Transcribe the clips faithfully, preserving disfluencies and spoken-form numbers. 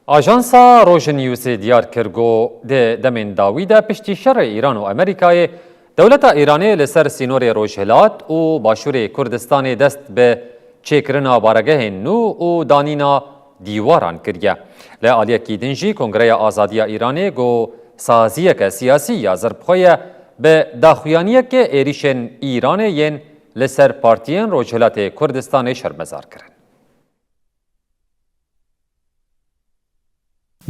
Ajansa Roj Newsê diyar kir ku di demên dawî de piştî şerê Îran û Amerîkayê, dewleta Îranê li ser sînorê Rojhilat û Başûrê Kurdistanê dest bi çêkirina baregehên nû û danîna dîwaran kiriye. Li aliyekî din jî Kongreya Azadiya Îranê ku saziyeke siyasî ya zirbixwe ye, bi daxuyaniyeke êrîşên Îranê yên li ser partiyên Rojhilatê Kurdistanê şermezar kirin.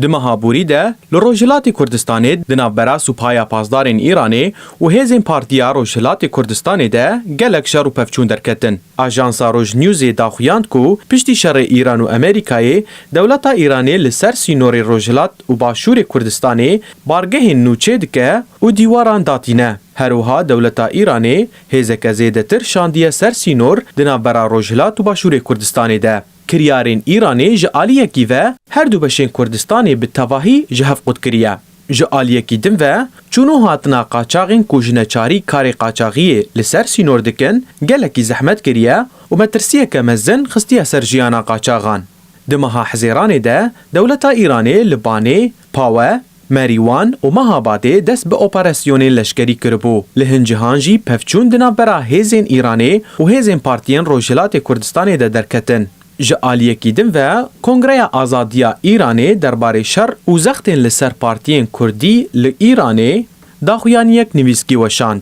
Di meha borî de li Rojhilatê Kurdistanê di navbera Supaya Pasdarên Îranê û hêzên Partiya Rojhilatê Kurdistanê de gelek şer û pevçûn derketin. Ajansa Roj Newsê daxuyand ku piştî şerê Îran û Amerîkayê, dewleta Îranê li ser sînorê Rojhilat û Başûrê Kurdistanê bargehên nû çêdike û dîwaran datîne. Her wiha dewleta Îranê hêzeke zêdetir şandiye ser sînor di navbera Rojhilat û Başûrê Kurdistanê de. Kiryarên Îranê ji aliyekî ve her du beşên Kurdistanê bi tevahî ji hev qut kiriye. Ji aliyekî din ve çûn û hatina qaçaxên ku ji neçarî karê qaçaxiyê li ser sînor dikin, gelekî zehmet kiriye û metirsiyeke mezin xistiye ser jiyana qaçaxan. Di meha Hezêranê de dewleta Îranê li Banê, Pawe, Merîwan û Mehabadê dest bi operasyonên leşkerî kiribû. Li hin cihan jî pevçûn di navbera hêzên Îranê û hêzên partiyên Rojhilatê Kurdistanê de derketin. Ji aliyekî din ve Kongreya Azadiya Îranê derbarê şer û zextên li ser partiyên Kurdî li Îranê daxuyaniyek nivîskî weşand.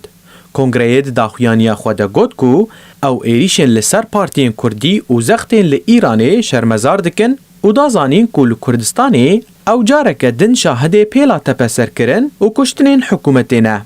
Kongreyê di daxuyaniya xwe de got ku ew êrîşên li ser partiyên Kurdî û zextên li Îranê şermezar dikin û da zanîn ku li Kurdistanê ew careke din şahidê pêla tepeserkirin û kuştinên hikûmetê ne.